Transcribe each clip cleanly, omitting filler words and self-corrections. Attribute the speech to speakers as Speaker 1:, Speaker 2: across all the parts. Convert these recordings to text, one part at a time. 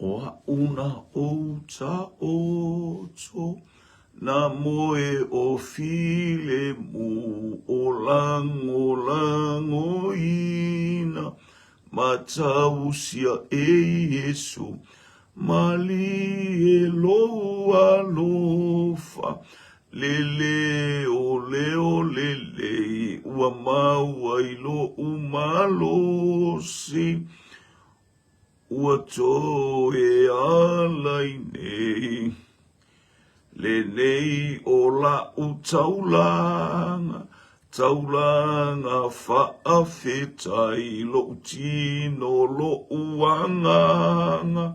Speaker 1: O a'u na ou taoto, na moe o filemu, o lagolagoina, matausia e Iesu, malie lou alofa, le leoleo lelei ua maua i lo'u malosi. Ua toe alai nei lenei o la'u taulaga, taulaga faafetai lo'u tino lo'u agaga,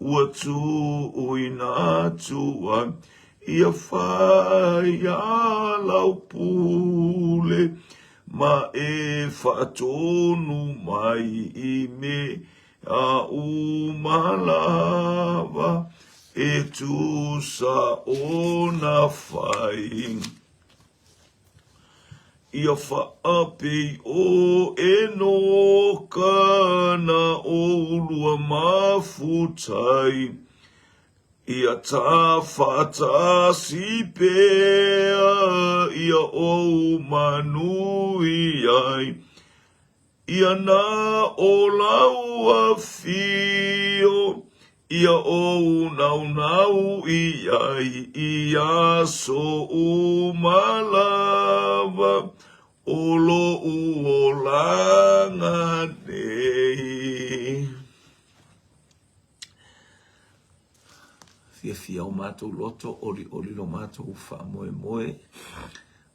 Speaker 1: ua tuuina atu ai ia fai a lau pule Ma e faatonu mai i mea uma lava e tusa ona fai. Ia faapei o e noka na oulua mafutai, Ia tafatasi pea ia ou manuia ai, Ia na o lau afio, ia ou naunau i ai i aso uma lava o loʻu olaga nei. Fiafia o matou loto, olioli lo matou faamoemoe,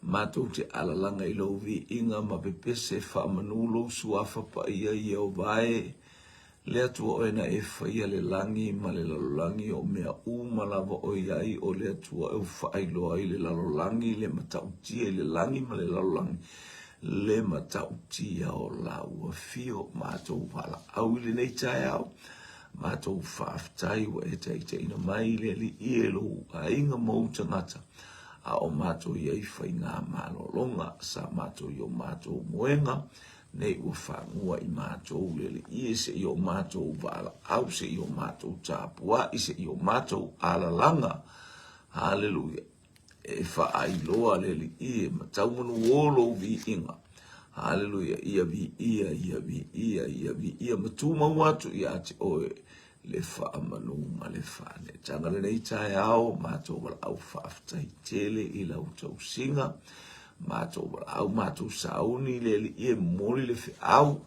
Speaker 1: matou te alalaga i lou viiga ma pepese faamanu lou suafa paia Ieova e, le Atua oe na e faia le lagi ma le lalolagi o mea uma lava o i ai, o le Atua e ua faailoa ai le lalolagi le matautia i le lagi ma le lalolagi le matautia o lau afio. Matou valaau i lenei taeao, matou faafetai ua e taitaiina mai le Alii e lou aiga ma ou tagata, a o matou i ai faiga malologa sa matou i o matou moega nei ua fagua i matou le Alii e se i o matou valaau, se i o matou tapuai, se i o matou alalaga. Haleluia. E faailoa le Alii e matau manu o lou viiga. Haleluia, ia viia, ia viia, ia viia, ma tumau atu ia te oe le faamanu ma le faaneetaga. Lenei taeao, matou valaau faafetai tele i lau tausiga, matou valaau, matou sauni le Alii e momoli le feau,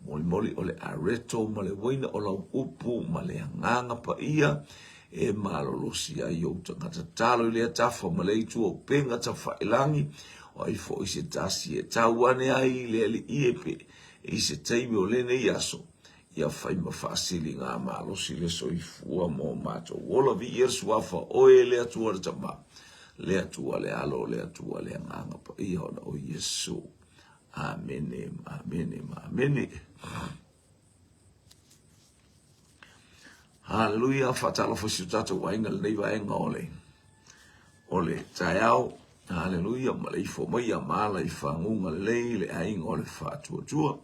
Speaker 1: molimoli o le areto ma le uaina o lau upu ma le agaga paia, e malolosi ai ou tagata talo i lea tafa ma lea itu o upega tafailangi, o ai foi se tasi e tau ane ai i le Alii e pe i se taimi o lenei aso, ia fai ma faasiliga malosi le soifua mo matou ola. Viia le Suafa, oe le Atua le Tama, le Atua le Alo, le Atua le Agaga Paia, ona o Iesu. Amene, amene, amene. Haleluia, faatalofa i si o tatou aiga lenei vaega o le o le taeao. Haleluia, ma le ifo mai ia maala i faguga lelei le aiga o le faatuatua.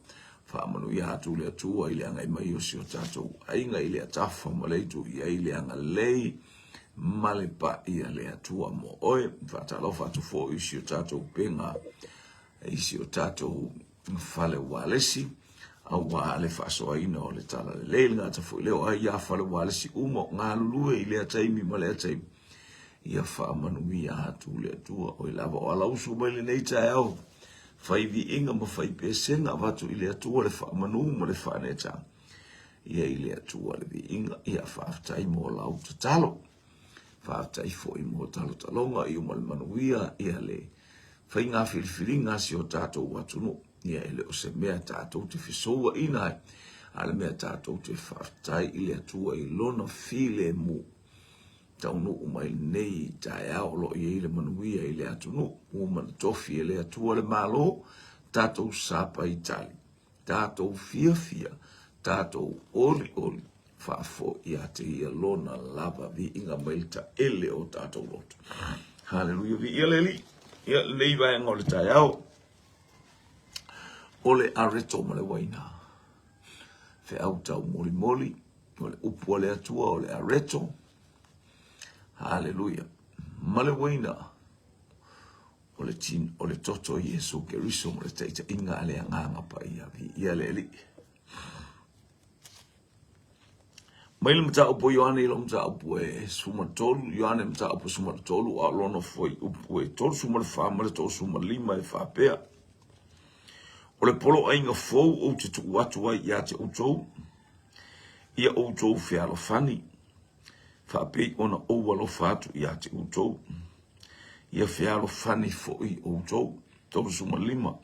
Speaker 1: Faamanuia atu le Atua i le agai mai o si o tatou aiga i le atafa ma le itu i ai le agalelei ma le paia le Atua mo oe. Faatalofa atu foi i si o tatou upega i si o tatou fale ualesi aua le faasoaina o le talalelei le gata foi lea o ai ia fale ualesi uma o galulue i lea taimi ma lea taimi ia faamanuia atu le Atua oi lava o alausu mai lenei taeao fai viiga ma fai pesega avatu i le Atua le faamanu ma le faaneetaga ia i le Atua le viiga ia faafetai mo lau tatalo faafetai foi mo talotaloga i uma le manuia ia le faiga filifiliga a si o tatou atunuu. Ia e le o se mea tatou te fesouaina ai, a le mea tatou te faafetai i le Atua i lona filemu taunuu mai lenei taeao o lo o i ai le manuia i le atunuu. Ua manatofi e le Atua le Malo, tatou sapaitali tatou fiafia, tatou olioli, faafoi ia te ia lona lava viiga mai le taele o tatou loto. Haleluia, viia le Alii. Ia, lenei vaega o le taeao, o le areto ma le uaina, feau taumolimoli. O le upu a le Atua o le areto. Haleluia. Ma le uaina o le, tin, o le toto Iesu Keriso ma le taitaiga a le Agaga Paia. Viia le Alii. Mai le mataupu o Ioane i lou mataupu e 13, Ioane mataupu 13, a o lona fuaiupu e 34 ma le 35 e faapea, O le poloaiga fou ou te tuu atu ai ia te outou, ia outou fealofani, faapei ona ou alofa atu ia te outou, ia fealofani foi outou. 35.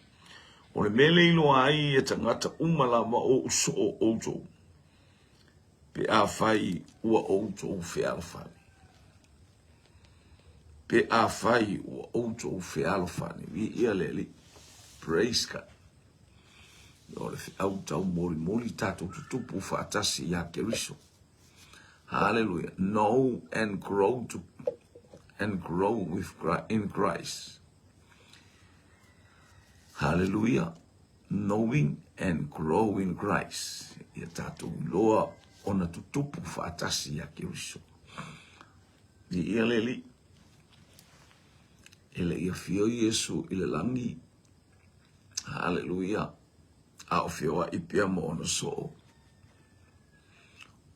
Speaker 1: O le mea lea e iloa ai e tagata uma lava o ou soo outou, pe afai ua outou fealofani. Pe afai ua outou fealofani. Viia le Alii. Praise God. O le feau taumolimoli tatou tutupu faatasi ia Keriso. Hallelujah. Know and grow to and grow with in Christ. Hallelujah. Knowing and grow in Christ. Ia tatou iloa ona tutupu faatasi ia Keriso. Viia le Alii. E le i afio Iesu i le lagi. Haleluia. A o feoai pea ma ona soo.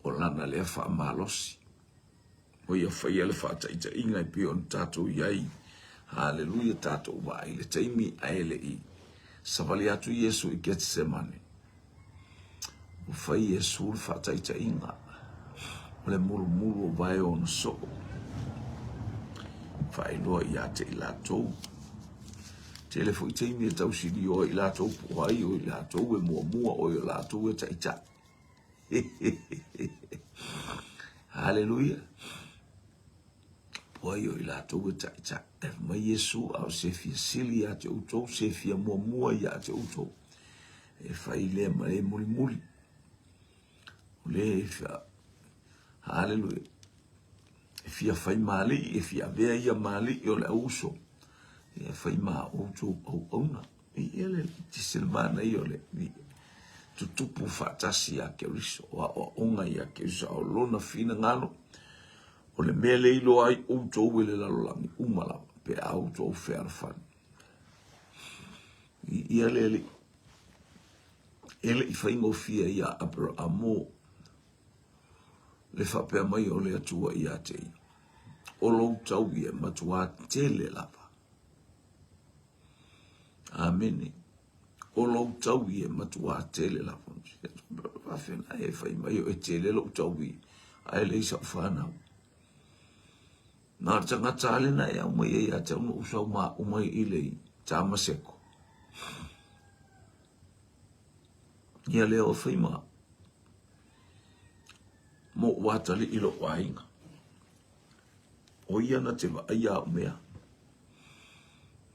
Speaker 1: O lana lea faamalosi. O ia faia le faataitaiga e pei ona tatou i ai. Haleluia, tatou vaai i le taimi ae le i savali atu Iesu i Getsemane. Ua fai Iesu le faataitaiga o le mulumulu o vae o ona soo. Faailoa ia te i latou. Tele foi taimi e tausilio ai i latou po o ai o i latou e muamua o i latou e taitai. Haleluia. Po ai o i latou e taitai. E mai Iesu a o se fia sili ia te outou, se fia muamua ia te outou. E fai lea ma le mulimuli. O le e fia, haleluia. E fia fai mali'i, e fia avea ia mali'i o le auuso. E fai ma outou auauna. Viia le Alii, le manaia o le tutupu faatasi ia Keriso, o aoaoga ia Keriso, a o lona finagalo, o le mea lea e iloa ai outou e le lalolagi uma lava, pe a outou fealofani. Viia le Alii. E le i faigofie ia Aperamo le faapea mai o le Atua ia te ia, o lou taui e matuā tele lava. Amene. O lou taui e matuā tele lava. Faafena e fai mai o e tele lou taui, ae leai sau fanau. Na o le tagata lava lena e aumai ai ia te au na ou sau maʻu mai i le Tamaseko. Ia lea o fai ma mo ou atalii lou aiga. O ia na te vaaia au mea.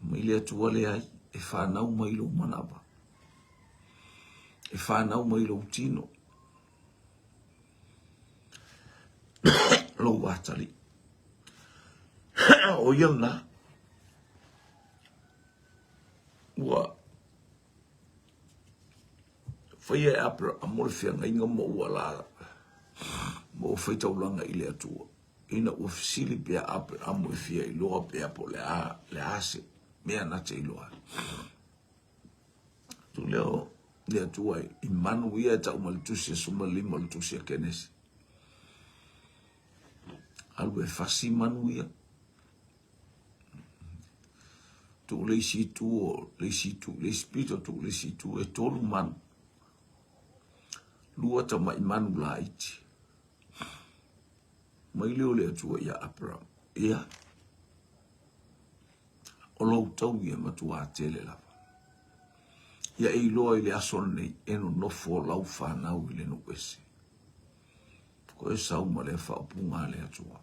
Speaker 1: Mai le Atua leai, e fanau mai lou manava. E fanau mai lou tino. Lou atalii. O ia lena. Ua faia e Aperamo le feagaiga ma ua la ma ua faitaulaga i le Atua. Ina ua fesili pea Aperamo e fia iloa pea po o le a, le a se mea na te iloa ai. Tu lea o le Atua i manu ia e tau ma le tusi e 15 o le tusi a Kenesi. Alu e fasi manu ia. Tuu le isi itu o le isi itu, le isi pito tuu le isi itu, e tolu manu. Lua tamai manu laiti. Mai lea o le Atua ia Aperamo, ia, o lou taui e matuā tele lava. Ia e iloa i le aso lenei e nonofo lau fanau i le nuu ese. Koe sau ma lea faaupuga a le Atua.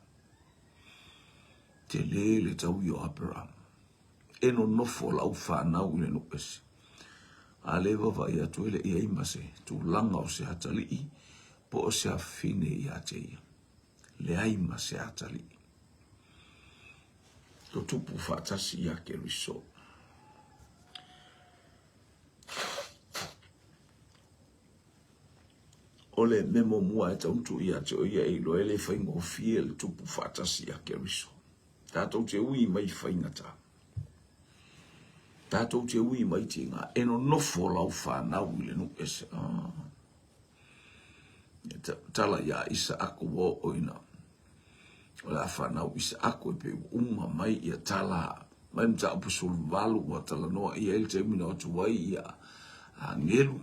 Speaker 1: Tele le taui o Aperamo. E nonofo lau fanau i le nuu ese. A lea e vaavaai atu e le i ai ma se tulaga o se atalii po o se afafine ia te ia. Leai ma se atalii. Tutupu faatasi ia Keriso. O le mea muamua e tatau ona tuu ia te oe ia e iloa e le faigofie le tupu faatasi ia Keriso. Tatou te ui mai i faigata. Tatou te ui mai tiga. E nonofo lau fanau i le nuu ese. Ah. E tala ia Isaako ua oo ina o le a fanau Isaako e pei ua uma mai ia tala mai mataupu 18 ua talanoa i ai le taimi na o atu ai ia agelu.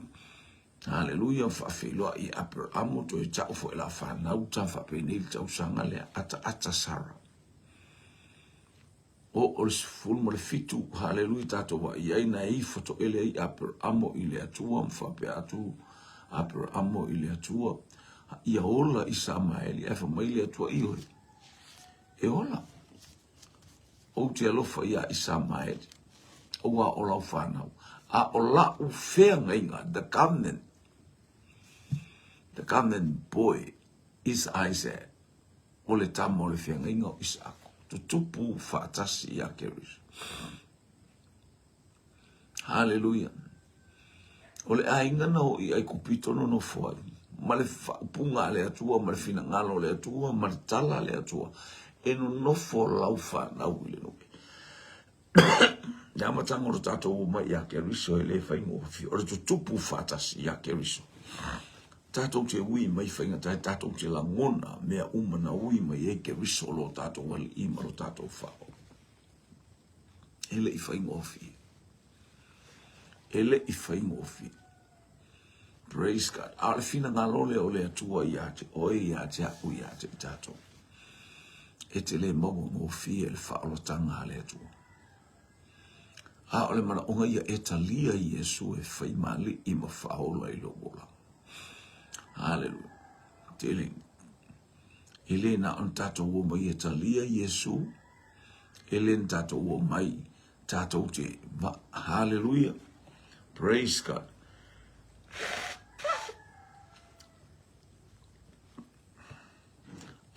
Speaker 1: Haleluia, faafeiloai i Aperamo, toe tau foi la fanau ta faapenei le tausaga lea, ataata Sara. O o le 17, haleluia, tatou vaai ai na e ifo toele ai Aperamo i le Atua, ma faapea atu Aperamo i le Atua, ia ola Isamaeli, ae fai mai le Atua, ioe, e ola. Ou te alofa iā Isamaeli, auā o lau fanau, a o la'u feagaiga, the covenant, the covenant boy is Isaac, o le tama o le feagaiga o Isaako, tutupu faatasi iā Keriso. Haleluia. O le aiga na oo i Aikupito nonofo ai, ma le faaupuga a le Atua, ma le finagalo o le Atua, ma le tala a le Atua, e nonofo lau fanau i le nuu. Le amataga o le tatou omai ia Keriso e le faigofie, o le tutupu faatasi ia Keriso. Tatou te ui mai faigata e tatou te lagona mea uma na ui mai ai Keriso lo tatou alii ma lo tatou fao. E le i faigofie. E le i faigofie. Praise God. A o le finagalo lea o le Atua ia te oe, ia te a'u, ia te i tatou. E te le maua gofie le faaolataga a le Atua. A o le manaoga ia e talia Iesu e fai ma alii ma faaola i lou olaga. Haleluia. Tele. E le na ona tatou omai e talia Iesu, e le na tatou omai tatou te va. Haleluia. Praise God.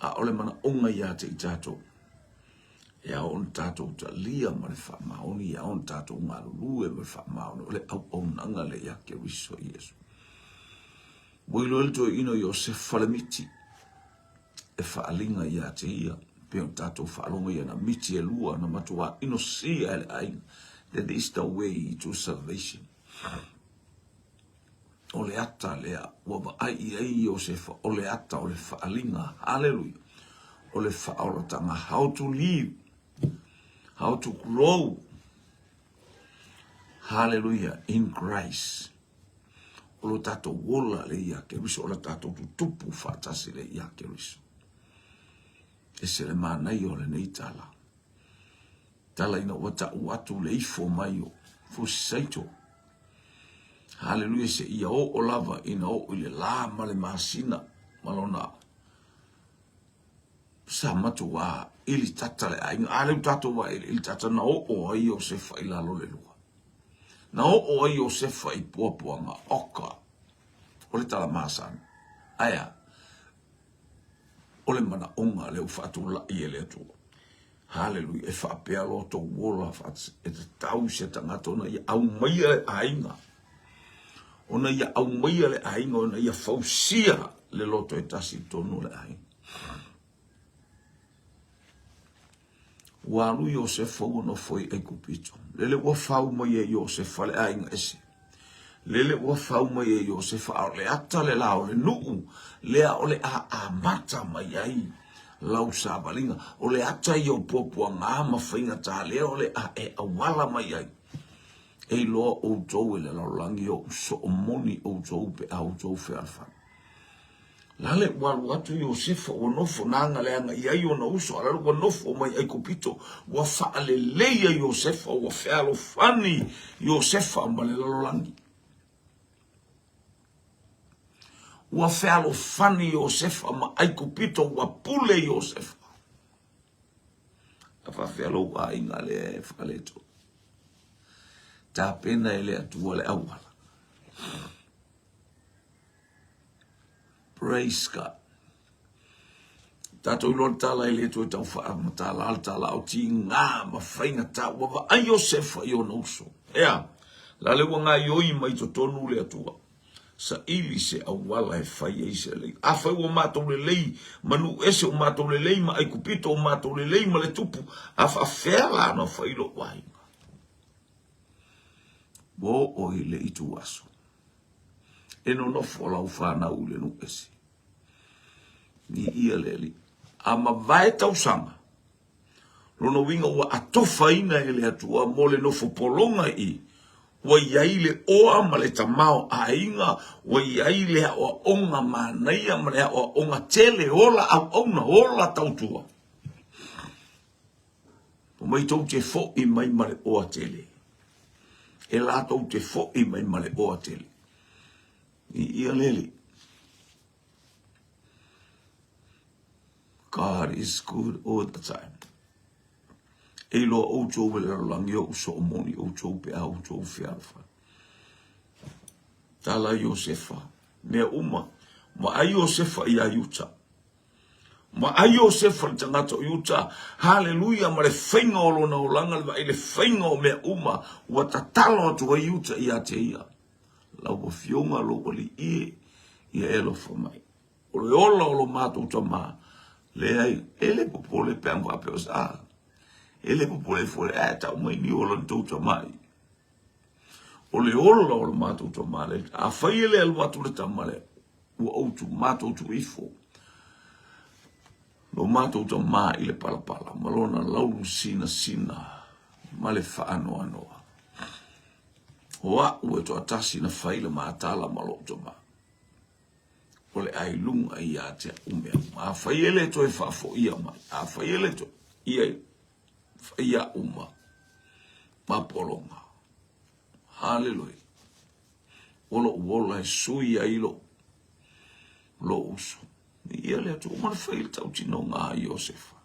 Speaker 1: A o le manaoga ia te i tatou, e ao ona tatou talia ma le faamaoni, e ao ona tatou galulue ma le faamaoni, o le auaunaga lea ia Keriso Iesu. Ua iloa le toeaina o Iosefa Falemiti e faaliga ia te ia, pei ona tatou faalogo i ana miti e lua na matuā inosia e le aiga. That is the way to salvation. O le ata lea ua vaai i ai Iosefa, o le ata o le faaliga. Haleluia. O le faaolataga. How to live, how to grow. Haleluia. In Christ. O lo tatou ola le ia Keriso, o lo tatou tutupu faatasi le ia Keriso. E se le manaia o lenei tala. Tala ina ua ta'u atu le ifo mai o Fusisaito. Haleluia se ia oo lava ina oo i le la ma le masina ma lona sa matuā ili tata le aiga. A lea ua tatou vaai i le ili tata na oo ai Iosefa i lalo le lua. Na oo ai Iosefa i puapuaga oka o le tala masani. Ae a? O le manaoga lea ua faatulai e le Atua. Haleluia. E faapea lo tou ola e tatau i se tagata ona ia aumaia le aiga. Ona ia aumaia le aiga, ona ia fausia le loto e tasi i totonu o le aiga. Ua alu Iosefa ua nofo i Aikupito. Lele ua fau mai e Iosefa le aiga ese. Lele ua fau mai e Iosefa, a o le ata le la o le nuu, lea o le a amata mai ai lau savaliga. O le ata ia o puapuaga ma faigata lea o le a e auala mai ai. E iloa outou e le lalolagi oʻu soo moni outou pe a outou fealofani. Lale ua alu atu Iosefa ua nofo na aga leaga i ai ona uso, a lale ua nofo mai Aikupito, ua faaleleia Iosefa, ua fealofani Iosefa ma le lalolagi. Ua fealofani Iosefa ma Aikupito, ua pule Iosefa. A faafefea lou aiga lea e faaletonu. Tapena e le Atua le auala. Praise God. Tatou iloa le tala e le toe tau faamatala le tala o tiga ma faigata ua vaai Iosefa i ona uso. Ea, la le ua gaioi mai totonu le Atua. Saili se auala e fai ai se lelei. Afai ua matou lelei ma nuu ese, ua matou lelei ma Aikupito, ua matou lelei ma le tupu, a faafefea la ona fai lou aiga? Ua oo i le ituaso e nonofo lau fanau i le nuu ese. Viia le Alii. A mavae tausaga, lona uiga ua atofaina e le Atua mo le nofo pologa i, ua i ai le oa ma le tamaoaiga, ua i ai le aoaoga manaia ma le aoaoga tele, ola auauna, ola tautua. Omai tou te foi mai ma le oa tele. E latou te foi mai ma le oa tele. Viia le Alii. God is good all the time. E iloa outou e le lalolagi o uso o moni outou pe a outou fealofani. Tala Iosefa, mea uma, vaai Iosefa ia Iuta. Vaai Iosefa le tagata o Iuta, haleluia, ma le faiga o lona olaga, le vaai le faiga o mea uma, ua tatalo atu ai Iuta ia te ia. Lau Afioga lou Alii e, ia e alofa mai. O le ola o lo matou tama, leai, e le popole pe a faapea o sa. E le popole foi, ae tau mai ni ola ni tou tama i. O le ola o lo matou tama le, afai e le alu atu le tama lea, ua ou tu, matou tu ifo. Lo matou tama i le palapala ma lona laulu sinasina ma le faanoanoa. O a'u e toatasi na fai le matala ma lou tama. O le ailuga ia te a'u mea uma. Afai e le toe faafoia mai, afai e le toe, ia fai a'u ma, ma pologa. Haleluia. O lou ola e sui ai lou, lou uso. Ia le Atua ma le fai le tautinoga a Iosefa.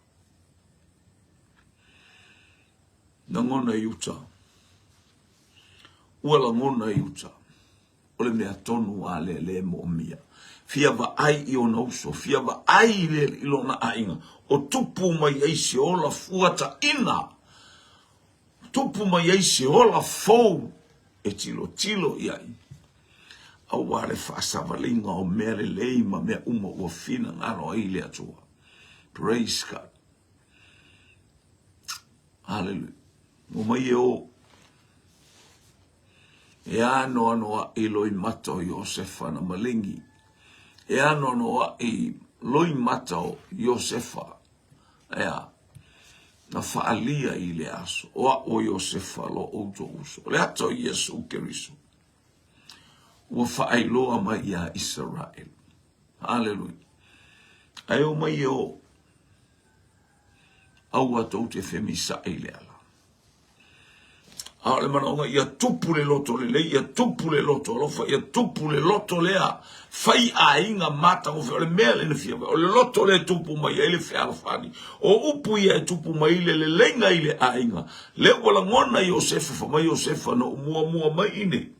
Speaker 1: Lagona i uta. Ua lagona i uta. O le mea tonu a lea le moomia. Fia vaai i ona uso, fia vaai i, le, i lona aiga. O tupu mai ai se ola fuataina. Tupu mai ai se ola fou e tilotilo i ai. Aua le faasavaliga o mea lelei ma mea uma ua finagalo ai le Atua. Praise God. Haleluia. Omai e o. E anoanoaʻi loimata o Iosefa na maligi. E anoanoaʻi loimata o Iosefa. Ea, na faaalia i le aso. O a'u o Iosefa lo outou uso. O le ata o Iesu Keriso. Ua faailoa mai iā Isaraelu. Haleluia. Ae omai e o. Aua tou te femisaʻi i le ala. A o le manaoga ia tupu le loto lelei, ia tupu le loto alofa, ia tupu le loto lea fai aiga matagofie. O le mea lea na fia o le loto lea e tupu mai ai le fealofani. O upu ia e tupu mai le leleiga i le aiga. Lea ua lagona Iosefa, fai mai Iosefa, na ou muamua mai i nei.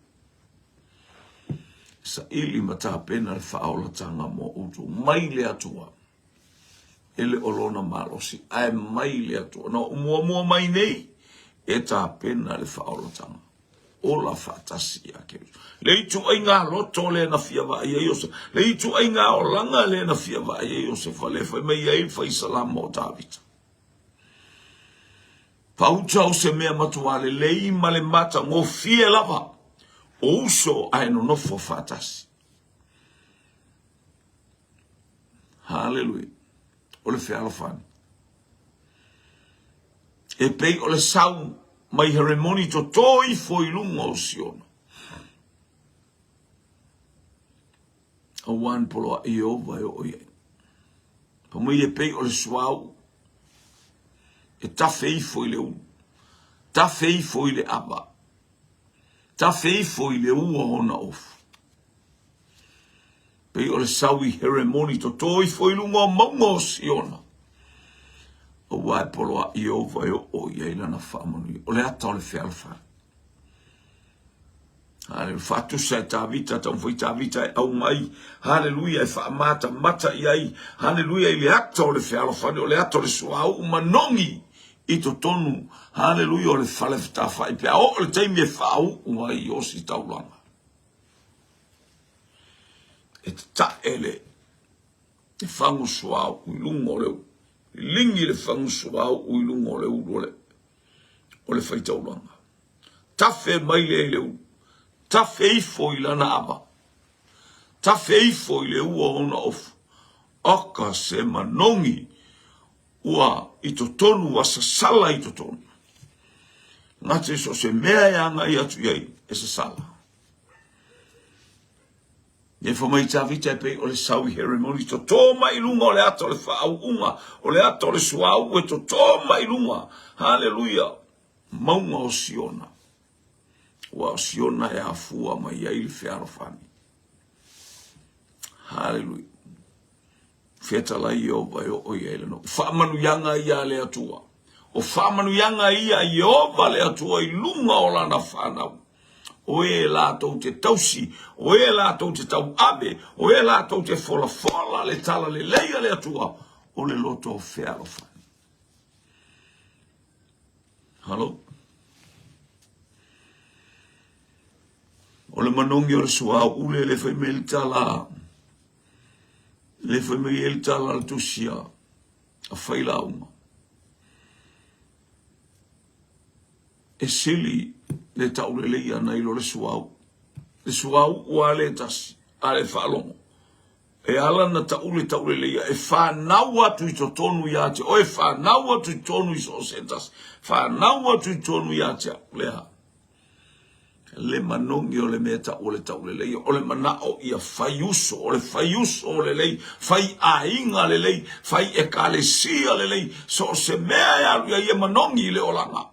Speaker 1: Saili ma tapena le faaolataga mo outou mai le Atua. E le o lona malosi, ae mai le Atua. Na ou muamua mai nei e tapena le faaolataga. Ola faatasi ia Keriso. Le ituaiga loto lea na fia vaai ai Iosefa. Le ituaiga olaga lea na fia vaai ai Iosefa, lea fai mai ai le faisalama o Tavita. Pauta o se mea matua lelei ma le matagofie lava o uso ae nonofo faatasi. Haleluia. O le fealofani. E pei o le sau mai Heremoni totō ifo i luga o Siona. Aua ni poloaʻi Ieova e oo i ai. Fai mai e pei o le suauu e tafe ifo i le ulu, tafe ifo i le ava, tafe ifo i le ua ona ofu. Pei o le sau i Heremoni totō ifo i luga o mauga o Siona. Aua e poloaʻi Ieova e oo i ai lana faamanuia. O le ata o le fealofani. Haleluia. Faatusa e Tavita, taumafai Tavita e aumai. Haleluia, e faamatamata i ai. Haleluia, i le ata o le fealofani, o le ata o le suauu manogi i totonu. Haleluia, o le fale fetafai. Pe a oo le taimi e faauu ai i ositaulaga. E tatae le le fagu suauu i luga o le liligi le fagu suauu i luga o le ulu o le o le faitaulaga. Tafe mai lea i le ulu, tafe ifo i lana ava, tafe ifo i le ua o ona ofu. Oka se manogi ua i totonu, ua sasala i totonu. Gata i so o se mea e agai atu i ai, e sasala. E fai mai Tavita e pei o le sau i Heremoni, toto mai i luga o le ata o le faauuga, o le ata o le suauu e toto mai i luga. Haleluia! Mauga o Siona. Ua o Siona e afua mai ai le fealofani. Haleluia! Fetalai Ieova e oo i ai lana faamanuiaga ia a le Atua. O faamanuiaga ia a Ieova le Atua i luga o lana fanau. O e latou te tausi, o e latou te tauave, o e latou te folafola le talalelei a le Atua, o le loto fealofani. Halo? O le manogi o le suauu le le fai mai le tala Le fai mai ai le tala a le tusi a Failauga, E sili le taulelei ana i lo le suauu. Le suauu lava lea e tasi, a le faalogo, e ala ona tau le tauleleia, e fanau atu i totonu ia te oe, fanau atu i totonu i so o se tasi, fanau atu i totonu ia te au. Lea. Le manogi o le mea tau o le taulelei, o le manao ia fai uso, o le fai uso lelei, fai aiga lelei, fai ekalesia lelei, so o se mea e alu i ai e manogi i le olaga.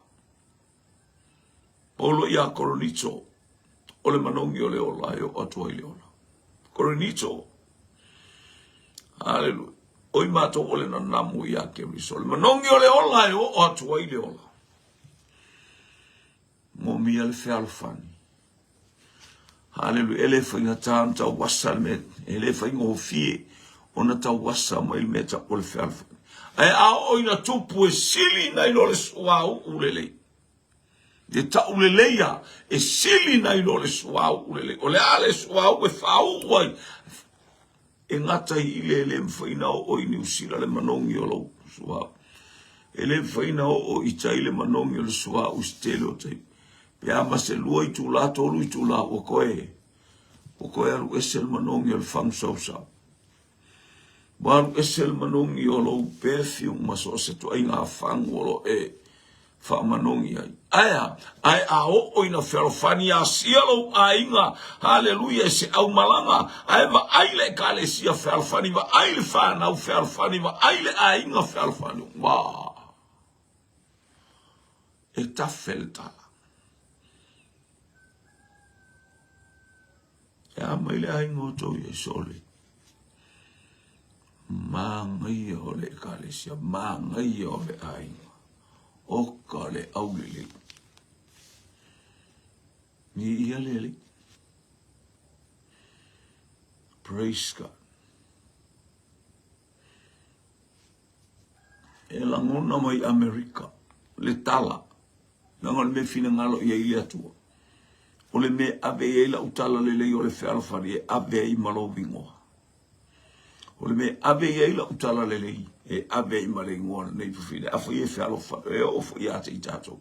Speaker 1: Paulo ia Korinito, o le manogi o le ola e oo atu ai le ola. Korinito, haleluia, oi matou o le nanamu ia Keriso, o le manogi o le ola e oo atu ai le ola. Momia le fealofani. Haleluia. E le faigata ona tauasa le mea, e le faigofie ona tauasa mai le mea tau o le fealofani. Ae a oo ina tupu e sili nai lo le suauu lelei. Le tauleleia e sili nai lo le suauu lelei. O le a le suauu e faauu ai? E gata i le le mafai ona oo i Niu Sila le manogi o lou suauu. E le mafai ona oo i tai le manogi o le suauu i se tele o taimi. Pe a ma se 2 itula, 3 itula ua toe, ua toe alu ese le manogi o le fagu sausau. Ua alu ese le manogi o lou perfume ma so o se ituaiga fagu o lo o e faamanogi ai. Ae a? Ae a oo ina fealofani asia lou aiga, haleluia, i se aumalaga, ae vaai le ekalesia fealofani, vaai le fanau fealofani, vaai le aiga fealofani, ua e tafe le tala. E a mai le aiga o tou i ai sole. Manaia o le ekalesia, manaia o le aiga. Oka le aulelei. Ni ia le alii. Praise God. E lagona mai Amerika le tala, leaga o le mea finagalo i ai le Atua. O le mea e ave i ai lau tala lelei o le fealofani e ave ai ma lou igoa. O le mea e ave i ai lau tala lelei, e ave ai ma le igoa o lenei fafine. Afai e fealofani, e oo foi ia te i tatou.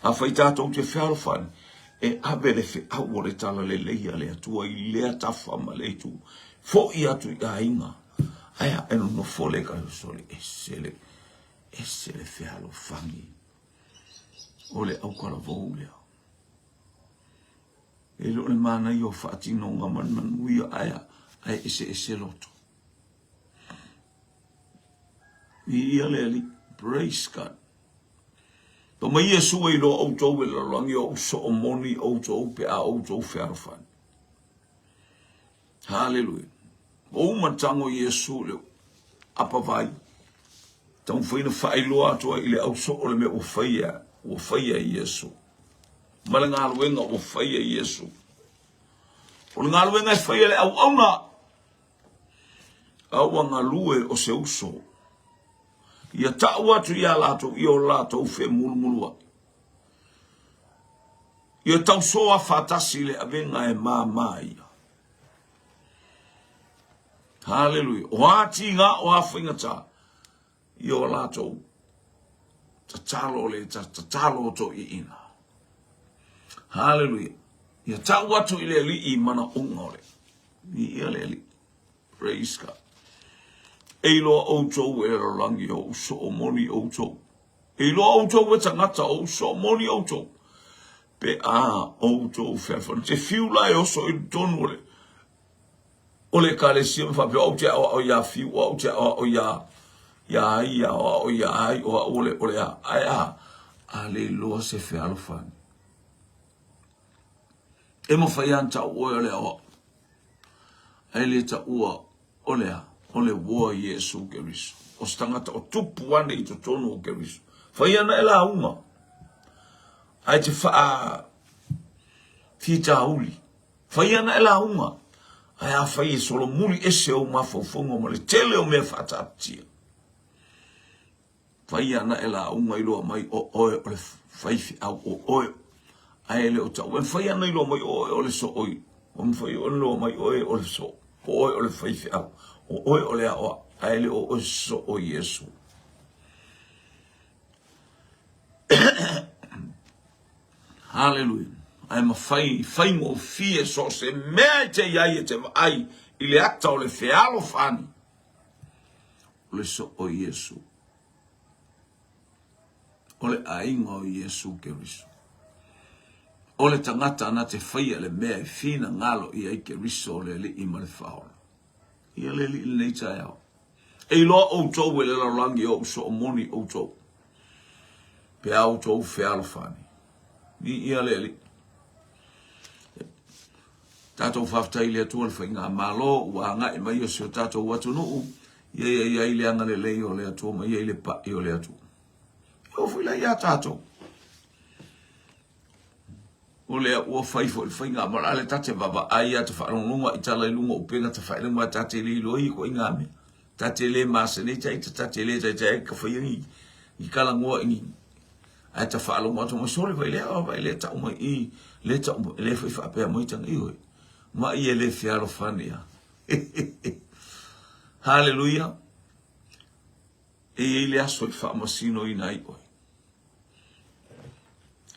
Speaker 1: Afai tatou te fealofani, e ave le feau o le tala lelei a le Atua i lea tafa ma le itu. Foi atu i aiga, ae a e nonofo le sole, ese le, ese le fealofani o le autalavou lea. E le o le manaia o faatinoga ma le manuia ae a, ae eseese loto. Viia le Alii. Praise God. Fai mai Iesu e iloa outou e le lalolagi o ou soo moni outou pe a outou fealofani. Haleluia. Ua uma tago Iesu i le apavai. Taumafai na faailoa atu ai i le ausoo le mea ua faia, ua faia e Iesu. Ma le galuega ua faia e Iesu. O le galuega e faia e le auauna, a ua galue o se uso. Ia tau atu ia latou i o latou femulumuluai. Ia tausoa faatasi le avega e māmā ia. Haleluia. O a tīgā, o a faigata, i o latou tatalo le tatalo o toʻiina. Haleluia. Ia tau atu i le Alii manaoga o le. Viia le Alii. Praise God. E iloa outou e lalolagi o ou soo moni outou. E iloa outou e tagata o ou soo moni outou. Pe a outou fealofani. Te fiu la e oso i totonu o le o le ekalesia ma faapea, o au te aoao iā Fiu, o au te aoao iā iā ia, o au iā ai, o au o le, o le a. Ae a, a le iloa se fealofani. E mawhai ana tau oe o le aoao. Ae le taua o le a, o le uoa Iesu Keriso. O se tagata o tupu ane i totonu o Keriso. Whai ana e lauga. Ae te whaa whitauli. Whai ana e lauga. Ae a whai e solomuli ese ou mafaufauga ma le tele o mea whaataatia. Fai ana e lauga iloa mai o oe o le faifeau o oe ae le o tau e fai ana iloa mai o oe o le sooi o mafai ona iloa mai oe o le soo o oe o le faifeau o oe o le aoao ae le o oe soo Iesu. Haleluia. Ae mafai faigofie so o se mea e te i ai e te vaai i le ata o le fealofani. O le soo o Iesu. O le aiga o Iesu Keriso. O le tagata na te faia le mea e finagalo i ai Keriso o le Alii ma le Faaola. Ia le Alii lenei taeao. E iloa outou e le lalolagi o ou soo moni outou. Pe a outou fealofani. Viia le Alii. Tatou faafetai i le Atua le faigamalo ua agai mai o si o tatou atunuu, ia ia i ai le agalelei o le Atua ma ia i le pa'i o le Atua. E oo foi la ia tatou. O lea ua fai foi le faigamalo, a le tate vaavaai ia te faalogologo i tala i luga o upega tafailagi aua tate le iloa ia ituaiga mea. Tate le masani ita, tate le taitai ai ka faia ni ni kalagoa i ni ae ta faalogo atu mai sole vai lea vai lea tau mai i le tau mai le foi faapea mai tanga ioi ma ia le fealofani a haleluia e i ai le aso e faamasinoina ai oe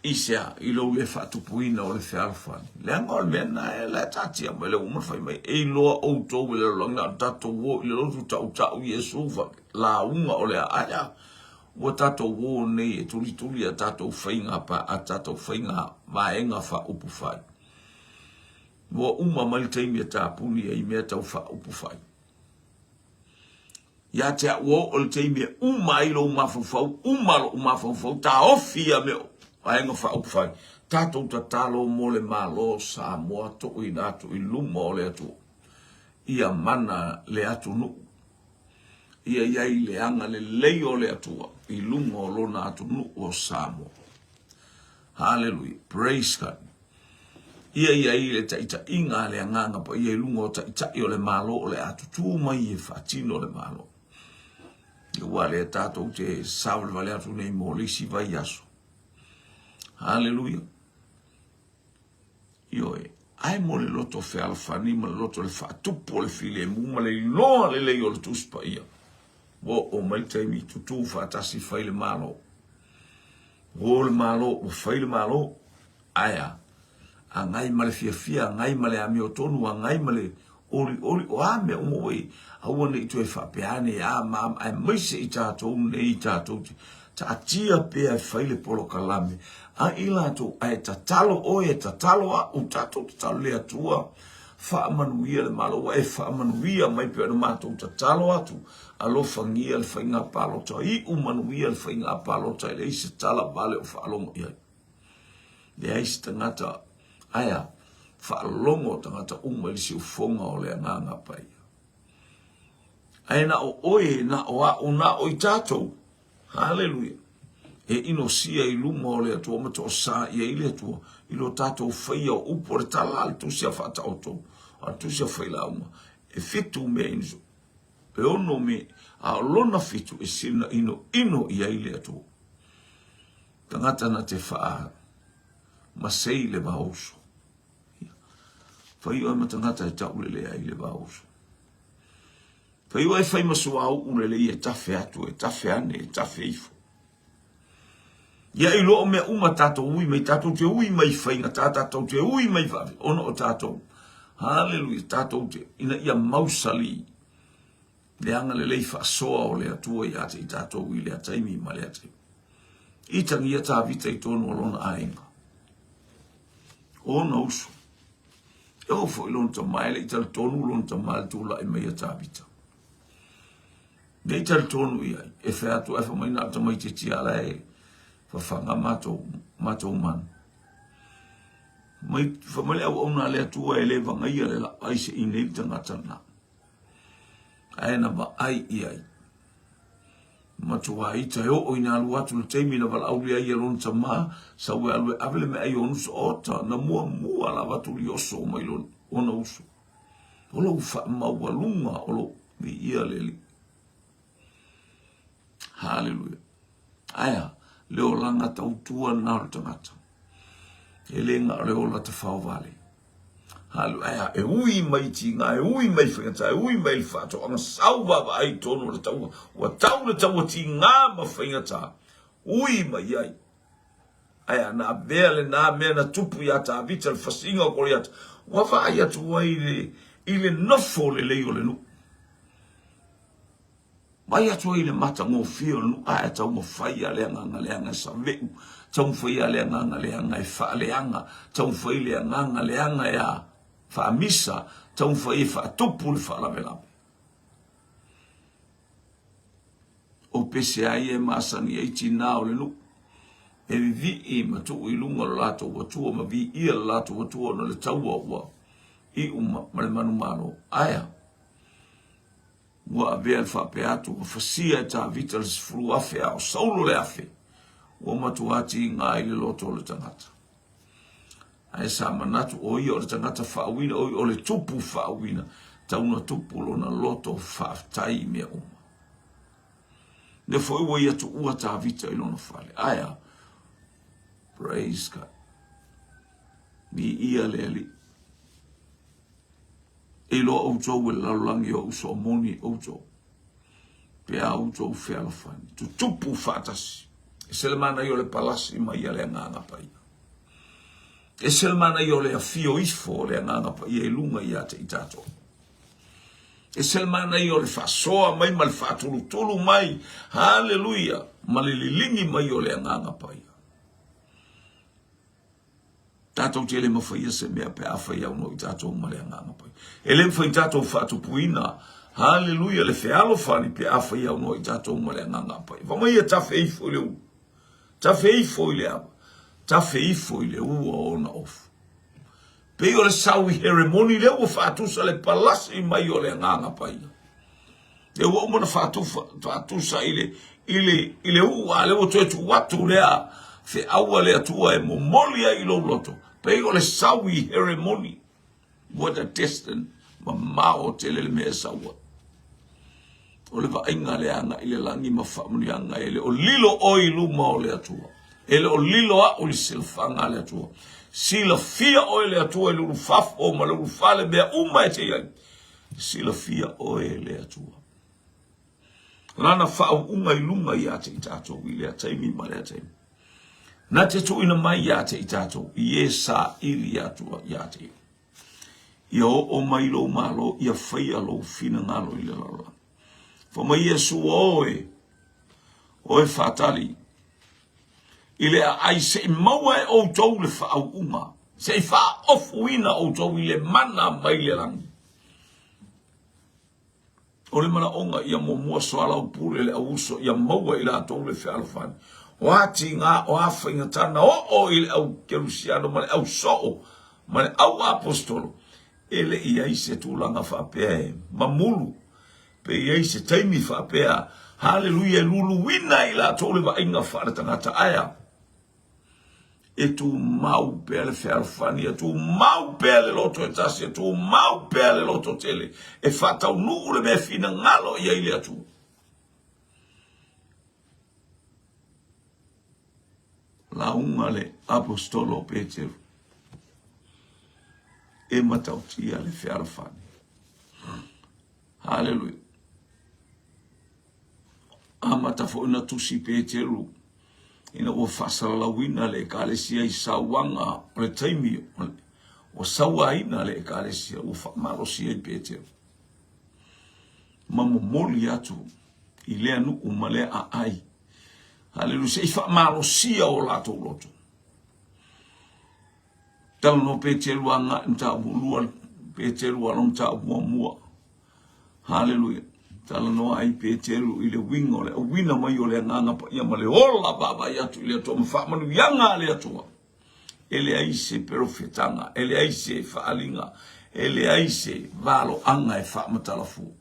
Speaker 1: I se a? I lou le faatupuina o le fealofani. Leaga o le mea lena e la e taatia mai le ua uma ona fai mai, e iloa outou e le lalolagi na o tatou o i le lotu tautau Iesu fa lauga o le a ae a ua tatou o nei e tulituli a tatou faiga pa a tatou faiga vaega faaupufai. Ua uma mai le taimi e tapuni ai mea tau faaupufai. Ia te au ua oo le taimi e uma ai lou mafaufau, uma lou mafaufau, taofi ia mea o Vaega Faaupufai. Tatou tatalo mo le Malo o Samoa tuuina atu i luma o le Atua. Ia mana le atunuu. Ia i ai le agalelei o le Atua i luga o lona atunuu o Samoa. Hallelujah. Praise God. Ia i ai le taitaiga a le Agaga Paia i luga o taitai o le Malo o le a tutū mai e faatino le Malo. Aua lea tatou te savalevale atu nei mo le isi vaiaso. Haleluia. Ioe, ae mo le loto fealofani ma le loto le faatupu o le filemu ma le iloa lelei o le Tusi Paia. Ua oo mai le taimi tutū faatasi fai le Malo. Ua o le Malo, ua fai le Malo. Ae a? Agai ma le fiafia, agai ma le amiotonu, agai ma le olioli, o a mea uma ua i, aua ne i toe faapea ane a ma a, aemaise i tatou nei tatou te taatia pea e fai le polokalame a i latou, ae tatalo oe, tatalo au, tatou tatalo i le Atua, faamanuia le Malo, ua e faamanuia mai pea ona matou tatalo atu, alofagia le faiga palota, iu manuia le faiga palota e leai se tala vale o faalogo i ai. Leai se tagata, ae a, faalogo tagata uma i le siufofoga o le Agaga Paia. Ae na o oe, na o au, na o i tatou, haleluia, e inosia i luma o le Atua ma toosā i ai le Atua i lo tatou faia o upu o le tala a le tusi a Faataoto, a le tusi a Failauga, e fitu mea inosia, e ono mea, a o lona fitu e sina inoino i ai le Atua. Tagata na te whaa masei le vaoso. Ia. Whai oe ma tagata e taulele ai le vaoso. Fai ua e fai ma suauu lelei e tafe atu, e tafe ane, e tafe ifo. Ia iloa o mea uma tatou ui mai, tatou te ui mai i faigata, tatou te ui mai i vave, ona o tatou. Haleluia, tatou te, ina ia mausali le agalelei faasoa o le Atua ia te i tatou i lea taimi ma lea taimi. Itagia Tavita i totonu o lona aiga. Ona uso. E oo foi lona tama, e le i talitonu lona tama i le tulai mai a Tavita. Ne i talitonu i ai, e fai atu ae fai mai na o le tamaitiiti lava la e fafaga matou, matou manu. Mai, fai mai le auauna a le Atua e le vagaia le laai se i nei le tagata lena. Ae na vaai i ai. Matua ita e oo ina alu atu le taimi na valaaulia ai e lona tama, sau e alu e ave le meaai o ona uso, ota, na muamua lava tulioso mai lona, ona uso. O lou faamaualuga o lou viia le Alii. Haleluia. Aea, le olaga tautua lena o le tagata. E le na o le ola tafao vale. Haleluia. Aea, e ui mai tiga, e ui mai faigata, e ui mai le faatoaga sau vaavaai i totonu o le taua. Ua tau le taua tiga ma faigata. Ui mai ai. Ae a na avea lena mea na tupu iā Tavita, le fasiga o Koliata, ua vaai atu ai i le, i le nofo lelei o le nuu. Vaai atu ai i le matagofie o le nuu, ae taumafai lava le agaga leaga e save'u, taumafai lava le agaga leaga e faaleaga, taumafai le agaga leaga e a faamisa, taumafai e faatupu le faalavelave. O pese a ia e masani ai tinā o le nuu, e vivii ma tuu i luga o le latou Atua ma viia le latou Atua ona o le taua ua iu ma, ma le manumalo. Aea, ua avea le faapea atu, ua fasia e Tavita le 10,000 a o Saulo le 1,000. Ua matua tiga i le loto o le tagata. Ae sa manatu o ia o le tagata faauina, o ia o le tupu faauina, tau na tupu lona loto faafetai i mea uma. Lea foi ua ia tuua Tavita i lona fale. Ae a? Praise God. Viia le Alii. E iloa outou e le lalolagi o uso moni outou. Pe a outou fealofani. Tutupu faatasi. E se le manaia o le palasi mai a le Agaga Paia. E se le manaia o le afio ifo o le Agaga Paia i luga ia te i tatou. E se le manaia o le faasoa mai ma le faatulutulu mai, haleluia, ma le liligi mai o le Agaga Paia. Tatou te le mafaia se mea pe afai aunoa i tatou ma le Agaga Paia. E le mafai tatou faatupuina, haleluia, le fealofani pe afai aunoa i tatou ma le Agaga Paia. Fai mai e tafe ifo i le ulu, tafe ifo i le ava, tafe ifo i le ua o ona ofu. Pei o le saui heremoni lea ua faatusa le palasi mai o le Agaga Paia. Lea ua uma ona faatusa i le, i le, i le uu, a lea ua toe tuu atu lea feau a le Atua e momoli ai i lou loto. Pei o le saui heremoni. What a distance, mamao tele le mea e sau ai. O le vaaiga lea agai i le lagi ma faamanuiaga e le o lilo oe i luma o le Atua. E le o lilo a'u i le silafaga a le Atua. Silafia oe e le Atua i le ulufafo ma le ulufale mea uma e te i ai. Silafia oe e le Atua. Lana faauuga i luga ia te i tatou i lea taimi ma lea taimi. Na te tuuina mai ia te i tatou i e saili atu ia te ia. Ia oo mai lou malo, ia faia lou finagalo i le lalolagi. Fai mai Iesu, oe, oe faatali i le aai se i maua e outou le faauuga, se i faaofuina outou i le mana mai le lagi. O le manaoga ia muamua soalaupule le auuso ia maua i latou le fealofani. O a tiga, o a faigata na oo i le au kerusiano ma le au soo ma le au aposetolo, e le i ai se tulaga faapea e mamulu, pe i ai se taimi faapea, haleluia, e luluina ai latou le vaaiga faaletagata. Ae a? E tumau pea le fealofani, e tumau pea le loto e tasi, e tumau pea le loto tele, e faataunuu le mea e finagalo i ai le Atua. Lauga le Aposetolo o Peteru, e matautia le fealofani. Haleluia. amata foi ona tusi Peteru ina ua faasalalauina le Ekalesia i sauaga o le taimi ua sauaina le Ekalesia ua faamalosi ai Peteru ma momoli atu i lea nuu ma lea aai. Haleluia, se i faamalosia o latou loto. Talanoa Peteru agai mataupu lua, Peteru alo mataupu muamua. Haleluia. Talanoa ai Peteru i le uiga o le auina mai o le Agaga Paia ma le ola vaavaai atu i le Atua ma faamanuiaga a le Atua. E leai se perofetaga, e leai se faaaliga, e leai se valoaga e faamatala fua.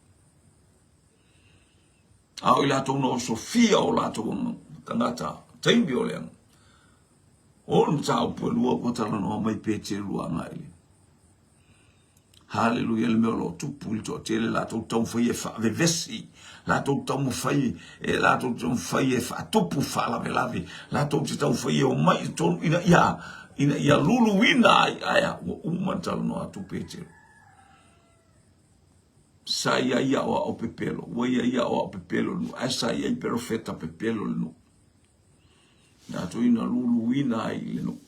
Speaker 1: A o i latou na osofia o latou tagata taimi o le O le mataupu e lua ua talanoa mai Peteru agai le Haleluia le mea o lo o tupu i le toatele latou taumafai e faavevesi latou taumafai e latou taumafai e faatupu faalavelave latou te taumafai e omai i totonu ina ia ina ia luluina ai ae ua uma ona talanoa atu Peteru sa i ai aoao pepelo ua i ai aoao pepelo le nuu ae sa i ai perofeta pepelo le nuu latou ina luluina ai le nuu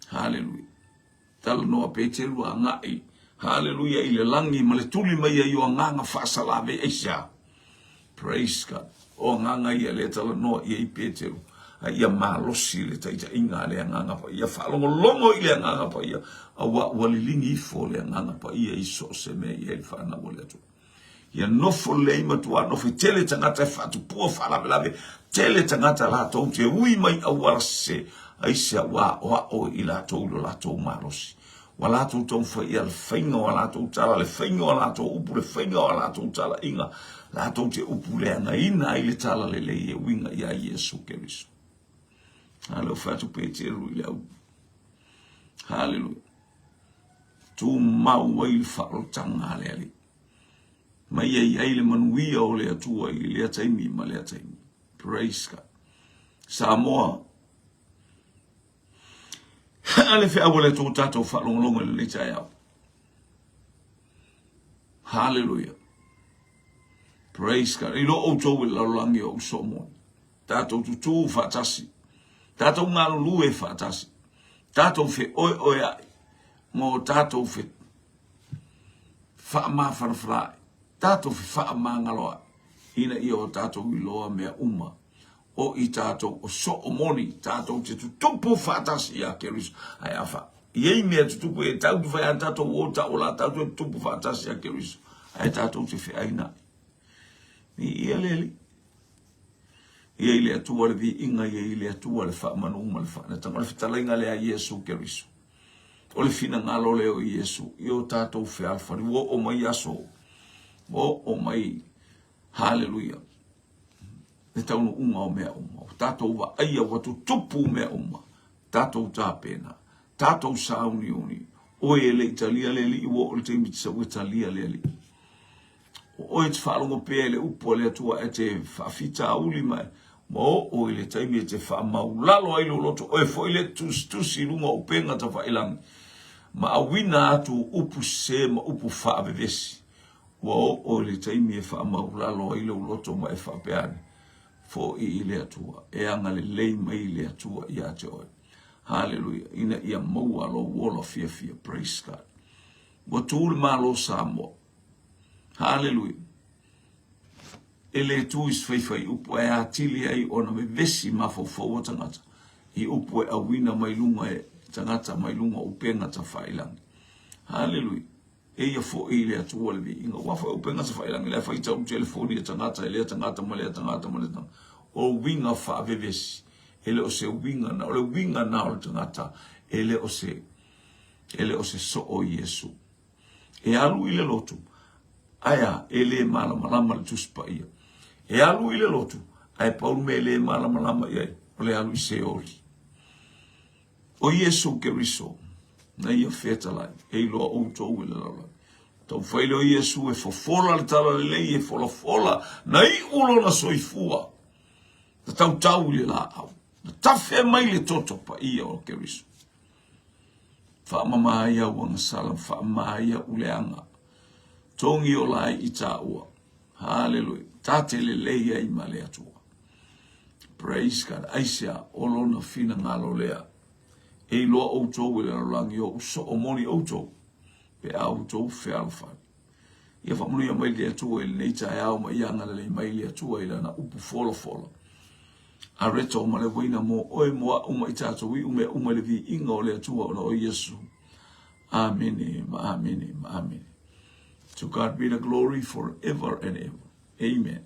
Speaker 1: Haleluia. Talanoa Peteru agai, haleluia, i le lagi ma le tuli mai ai o agaga faasalave aisea? Praise God. O agaga ia lea talanoa i ai Peteru, a ia malosi le taitaiga a le Agaga Paia, faalogologo i le Agaga Paia, aua ua liligi ifo le Agaga Paia i so o se mea i ai le fanau a le Atua. Ia nofo lelei matua nofo tele tagata e faatupua faalavelave tele tagata latou te ui mai auala sese aisea ua aoao i latou i lo latou malosi ua latou taumafai ia le faiga o a latou tala le faiga o a latou upu le faiga o a latou talaiga latou te upu leagaina ai le tala lelei e uiga ia Iesu Keriso. A leo fai atu Peteru i le au. Haleluia. Tumau ai le faaolotaga a le Alii. Ma ia i ai le manuia o le Atua i lea taimi ma lea taimi. Praise God. Samoa, a le feau a le Atua tatou faalogologo i lenei taeao. Hallelujah. Praise God. I lo outou i le lalolagi o uso moni. Tatou tutū faatasi. Tatou galulue faatasi. Tatou feoeoeaʻi ma o tatou fe faamafanafanaʻi, tatou fefaamagaloaʻi ina ia o tatou iloa mea uma o i tatou o soo moni, tatou te tutupu faatasi ia Keriso. Ae a fa i ai mea tutupu e tau te whai a tatou o ta o la tatou te tutupu faatasi ia Keriso. Ae tatou te feaina. Ni ia le alii. Ia i le Atua le viiga, ia i le Atua le faamanu ma le faanataga. O le fetalaiga lea a Iesu Keriso. O le finagalo lea o Iesu i o tatou fealofani. Ua oo mai aso, ua oo mai, haleluia, le taunuuga o mea uma. Ua tatou vaaia ua tutupu mea uma. Tatou tapena, tatou sauniuni. Oe e le i talia le Alii, ua oo le taimi te sau e talia le Alii. O oe e te faalogo pea i le upu a le Atua e te faafitauli ma ua oo i le taimi e te faamaulalo ai lou loto, oe foi le tusitusi i luga o upega tafailagi ma auina atu upu sese ma upu faavevesi. Ua oo i le taimi e faamaulalo ai lou loto ma e faapea ane, Foi i le Atua, e agalelei mai le Atua ia te oe. Haleluia, ina ia maua lou ola fiafia. Praise God. Ua tu le Malo o Samoa. Haleluia. E le tu i se faifaiupu ae atili ai ona vevesi mafaufau o tagata i upu e auina mai luga e tagata mai luga o upega tafailagi. Haleluia. E ia foi i le Atua le viiga. Ua foi upega tafailagi la e faitau telefoni e tagata e lea tagata ma lea tagata ma lea tagata. O uiga faavevesi. E le o se uiga na, o le uiga na o le tagata e le o se e le o se soo Iesu. E alu i le lotu, ae a, e le malamalama le Tusi Paia. E alu i le lotu, ae pau le mea e le malamalama i ai, o le alu i Seoli. O Iesu Keriso, na ia fetalai, e iloa outou e le lalolagi. Taumafai lea o Iesu e fofola le talalelei, e folafola, na iu lona soifua, na tautau i le laau, na tafe mai le toto paia o Keriso. Faamama ai au agasala, faamama ai au leaga. Togi o lae i tāua. Haleluia. Ta te lelei ai ma le Atua. Praise God. Aisea, o lona finagalo lea. E iloa outou e le lalolagi o soo moni outou, pe a outou fealofani. Ia faamanuia mai le Atua i lenei taeao ma ia agalelei mai le Atua i lana upu folafola. A reto ma le uaina mo oe mo a'u ma i tatou iu mea uma i le viiga o le Atua ona o Iesu. Amene ma amene ma amene. To God be the glory forever and ever. Amen.